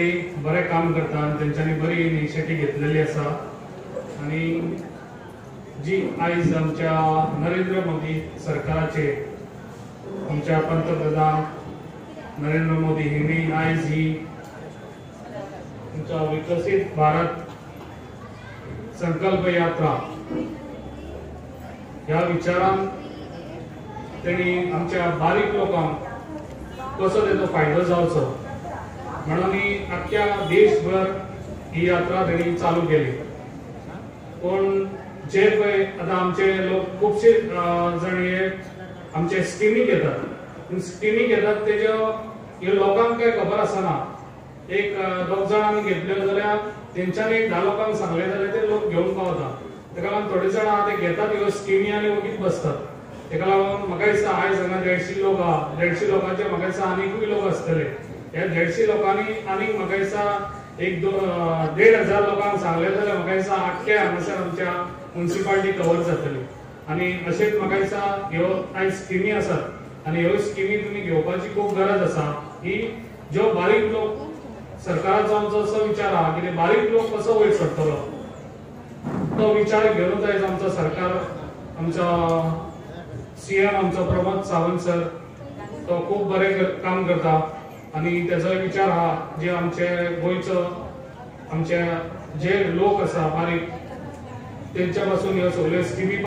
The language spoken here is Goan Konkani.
तरी बरें काम करता आनी तेंच्यांनी बरी इनिशिएटीव घेतलेली आसा. आनी जी आयज आमच्या नरेंद्र मोदी सरकाराचे आमच्या पंतप्रधान नरेंद्र मोदी हिंणी आयज ही आमच्या विकसीत भारत संकल्प यात्रा ह्या विचारान तेणी आमच्या बारीक लोकांक कसो तेजो फायदो जावचो म्हणून ही आख्ख्या देशभर ही यात्रा तेणी चालू केली. पूण जे पळय आतां आमचे लोक खुबशे जाण हे आमचे स्किमी घेतात, पूण स्किमी घेतात तेज्यो ह्यो लोकांक काय खबर आसना. एक दोग जाणांनी घेतल्यो जाल्यार तेंच्यांनी एक 10 लोकांक सांगलें जाल्यार ते लोक घेवंक पावता. तेका लागून थोडे जाण आहा ते घेतात ह्यो स्किमी आनी वगीत बसतात. तेका लागून म्हाका दिसता आयज हांगा 150 लोक आहा, 150 लोकांचे म्हाका दिसता आनीकूय लोक आसतले. ह्या 150 लोकांनी आनीक म्हाका दिसता एक 1500 लोकांक सांगलें जाल्यार म्हाका दिसता आख्खे हांगासर आमच्या मुन्सिपालिटी कवर जातली. आनी अशेंच म्हाका दिसता ह्यो कांय स्किमी आसात आनी ह्यो स्किमी तुमी घेवपाची खूब गरज आसा. ही ज्यो बारीक लोक सरकाराचो आमचो असो विचार आहा की बारीक लोक कसो वयर सरतलो तो विचार घेवन आयज आमचो सरकार आमचो सीएम आमचो प्रमोद सावंत सर तो खूब बरें काम करता आनी तेजो विचार आहा जे आमचे गोंयचो आमचे जे लोक आसा बारीक तेंच्या पासून ह्यो सगळ्यो स्किमी